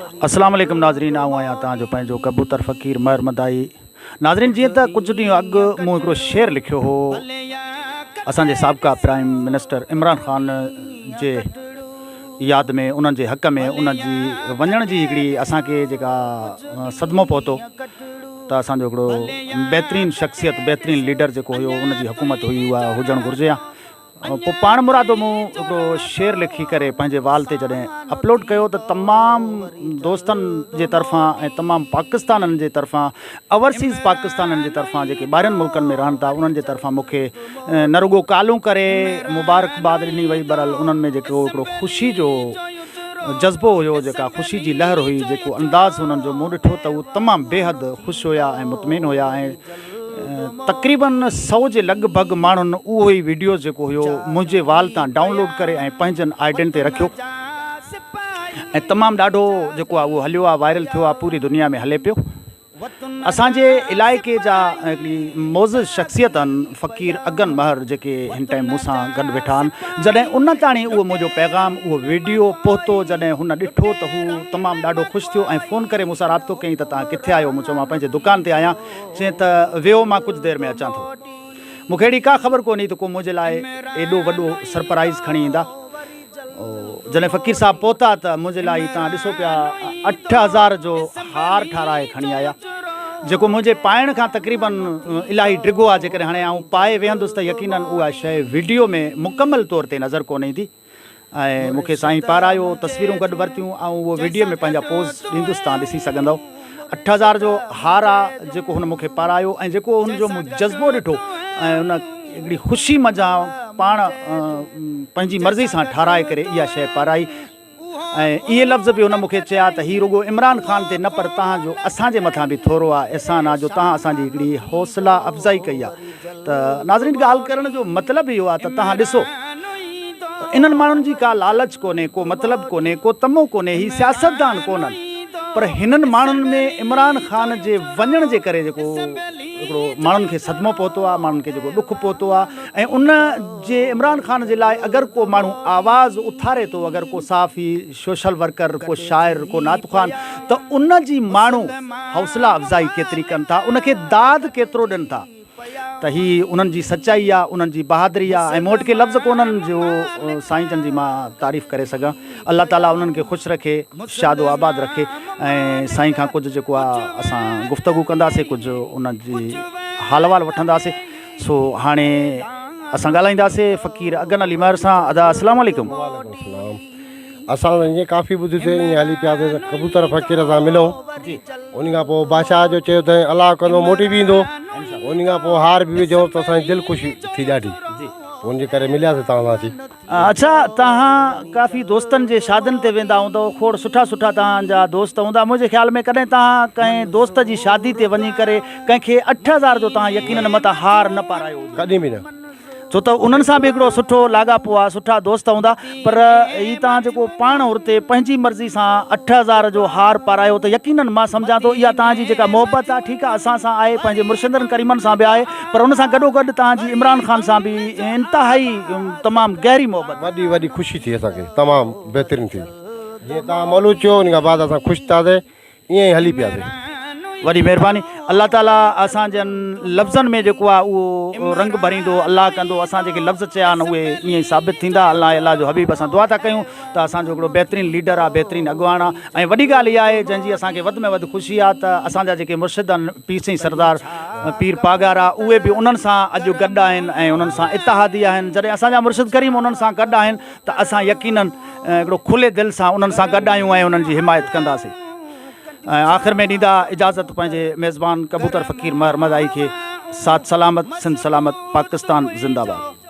اسلام عليڪم ناظرين آئون آهيان توهان جو پنهنجو ڪبوتر فقير مهر مدائي ناظرين جيئن ته ڪجهه ڏينهن اڳ مون هڪڙو شعر لکيو هو اسان جي سابقه پرائم منسٽر عمران خان جي ياد ۾ انهن جي حق ۾ ان جي وڃڻ جي هڪڙي اسان کي جيڪا صدمو پهتو ته اسان جو هڪڙو بهترين شخصيت بهترين ليڊر جيڪو هيو ان جي حڪومت هئي اها هجڻ گهرجي ها پوء پاڻ مرادو مون هڪڙو شعر لکي ڪري پنهنجي وال تي جڏهن اپلوڊ ڪيو ته تمام دوستن جي طرفان ۽ تمام پاڪستانن جي طرفان اورسيز پاڪستانن جي طرفان جيڪي ٻاهرين ملڪن ۾ رهن ٿا انهن جي طرفان مون کي نه رڳو ڪالون ڪري مبارڪباد ڏني وئي بهرحال انهن ۾ جيڪو هڪڙو خوشي جو جذبو هيو جيڪا خوشي جي لهر هئي جيڪو انداز انهن جو مون ڏٺو ته هو تمام بيحد خوش هيا ۽ مطمئن هيا ۽ تقريبن سو جي لڳ ڀڳ ماڻهن اهو ئي وڊيو جيڪو هيو منهنجي وال تان ڊائونلوڊ ڪري ۽ پنهنجن آئيڊين تي رکيو ۽ تمام ڏاڍو جيڪو آهي اهو هليو آهي وائرل ٿيو آهي پوري دنيا ۾ هلي پيو اسان جي علائقي جا هڪڙي معزز شخصيت آهن فقير اگن مهر جيڪي هن ٽائيم مون سان گڏ ويٺا آهن جڏهن ان تاڻي اهو منهنجو پيغام اهو وڊيو پهتو جڏهن هن ڏٺو ته هو تمام ڏاڍو خوش ٿيو ۽ فون ڪري مون سان رابطو ڪيائين ته توهان ڪٿي آهيو مون چيو مان پنهنجي دڪان تي آهيان چيائين ته ويهو مان ڪجهه دير ۾ اچان ٿو. مون کي اهڙي ڪا خبر ڪونهي ته ڪو منهنجي لاء ايڏو وڏو سرپرائيز کڻي ايندا. جڏهن فقير صاحب پهتا ته منهنجي لاء هي توهان ڏسو پيا 8000 جو هار ٺاراهي کڻي آيا. جيڪو منهنجي پائڻ کان تقريبن الاهي ڊگهو آهي جيڪڏهن هاڻي آئون پائي ويهندس ته يقينن اها شيء وڊيو ۾ مڪمل طور تي نظر ڪونه ايندي. ۽ مون کي سائين پارايو تصويرون گڏ ورتيون آئون اهو ويڊيو ۾ پنهنجا پوز ڏيندس تان ڏسي سگهندؤ 8000 جو هار آ جيڪو هن مون کي پارايو ۽ جيڪو هن جو مون جذبو ڏٺو ۽ ان هڪڙي خوشي منجهان پاڻ پنهنجي مرضي سان ٺاراهي ڪري اها شيء پارائي ۽ اهي لفظ به هن مون کي چيا ته هي رڳو عمران خان تي نه پر تهان جو اسان جي مٿان به ٿورو آ احسان آ جو تهان اسان جي هڪڙي حوصلا افزائي ڪئي آ ته ناظرين ڳالهه ڪرڻ جو مطلب اهو آ ته تهان ڏسو ته انهن ماڻهن جي ڪا لالچ ڪونهي ڪو مطلب ڪونهي ڪو طمع ڪونهي هي سياستدان ڪونهن پر هنن ماڻهن ۾ عمران خان جي وڃڻ جي ڪري جيڪو هڪڙو ماڻهن کي صدمو پهتو آ ماڻهن کي جيڪو ڏک پهتو آ ۽ ان جي عمران خان جي لاء اگر ڪو ماڻهو آواز اٿاري ٿو اگر ڪو صحافي سوشل ورڪر ڪو شاعر ڪو نعت خوان ته ان جي ماڻهو حوصلا افزائي ڪيتري ڪن ٿا ان کي داد ڪيترو ڏين ٿا ته هي انهن جي سچائي آ انهن جي بهادري آ ۽ مون وٽ ڪي لفظ ڪونهن جو سائين جن جي مان تعريف ڪري سگهان الله تعالي انهن کي خوش رکي شاد و آباد رکي ۽ سائين کان ڪجهه جيڪو آ اسان گفتگو ڪنداسي ڪجهه انهن جي حال احوال وٺنداسي سو هاڻي اسان ڳالهائينداسي فقير اگن علي مهر سان ادا السلام عليڪم. وعليڪم السلام اسان ته ائين ڪافي ٻڌيوسي ائين هلي پياسي ته ڪبوتر فقير سان ملون ان کان پوء بادشاهه جو چيو ته الله ڪندو موٽي به ايندو ان کان پوء هار به وجهو ته اسان جي دل خوش ٿي ڏاڍي پوء ان جي ڪري ملياسي توهان سان اچي. اڇا توهان ڪافي دوستن جي شادين تي ويندا هوندؤ کوڙ سٺا سٺا توهان جا دوست هوندا منهنجي خيال ۾ ڪڏهن توهان ڪنهن دوست جي شادي تي وڃي ڪري ڪنهن کي 8000 جو توهان يقينن متان هار نه پارايو هجي. ڪڏهن به نه. ڇو ته انهن سان به هڪڙو سٺو لاڳاپو آهي، سٺا دوست هوندا، پر هي توهان جيڪو پاڻ هرتي پنهنجي مرضي سان 8000 جو هار پارايو ته يقينن مان سمجهان ٿو اها توهان جي جيڪا محبت آهي ٺيڪ آهي اسان سان آهي پنهنجي مرشدن ڪريمن سان به آهي پر ان سان گڏوگڏ توهان جي عمران خان سان به انتهائي تمام گهري محبت آهي. وڏي وڏي خوشي ٿي اسان کي تمام بهترين ٿي جيئن توهان مولود چيو ان کان بعد اسان خوش ٿياسي ائين ئي هلي پياسين. وڏي مهرباني الله تعالي اسان جن لفظن ۾ جيڪو آهي اهو رنگ ڀريندو الله ڪندو اسان جيڪي لفظ چيا آهن اهي ائين ئي ثابت ٿيندا الله ۽ الله جو حبيب اسان دعا ٿا ڪيون ته اسان جو هڪڙو بهترين ليڊر آهي بهترين اڳواڻ آهي ۽ وڏي ڳالهه اها آهي جنهن جي اسان کي وڌ ۾ وڌ خوشي آهي ته اسان جا جيڪي مرشد آهن پير سائين سردار پير پاڳارا اهي به انهن سان اڄ گڏ آهن ۽ انهن سان اتحادي آهن جڏهن اسان جا مرشد ڪريم انهن سان گڏ آهن ته اسان يقينن هڪڙو کلي دل سان انهن سان گڏ آهيون ۽ انهن جي حمايت ڪنداسين ۽ آخر ۾ ڏيندا اجازت پنهنجي ميزبان ڪبوتر فقير مهر مدائي کي ساٿ سلامت سنڌ سلامت پاڪستان زنده باد.